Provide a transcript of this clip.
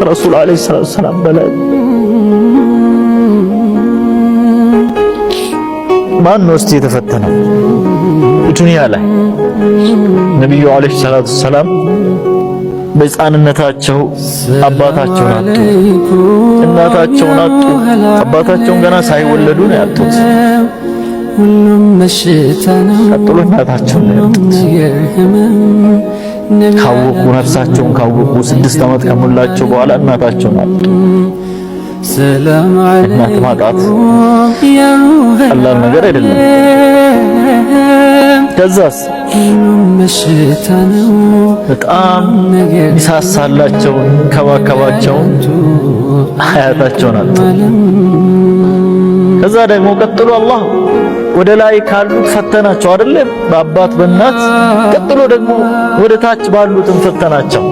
ከረሱል ዓለይሂ ሰላቱ ሰላም በላይ ማን ነው እስቲ የተፈተነው ዱንያ ላይ? ነቢዩ ዓለይሂ ሰላቱ ሰላም በሕፃንነታቸው አባታቸውን አጡ፣ እናታቸውን አጡ። አባታቸውን ገና ሳይወለዱ ነው ያጡት። ቀጥሎ እናታቸውን ነው ያጡት። ካወቁ ነፍሳቸውን ካወቁ 6 ዓመት ከሞላቸው በኋላ እናታቸውን አጡ። እናት ማጣት ቀላል ነገር አይደለም። ከዛስ በጣም ሚሳሳላቸው ከባከባቸው አያታቸውን አጡ። ከዛ ደግሞ ቀጥሎ አላህ ወደ ላይ ካሉት ፈተናቸው አይደለም በአባት በእናት፣ ቀጥሎ ደግሞ ወደ ታች ባሉትም ፈተናቸው።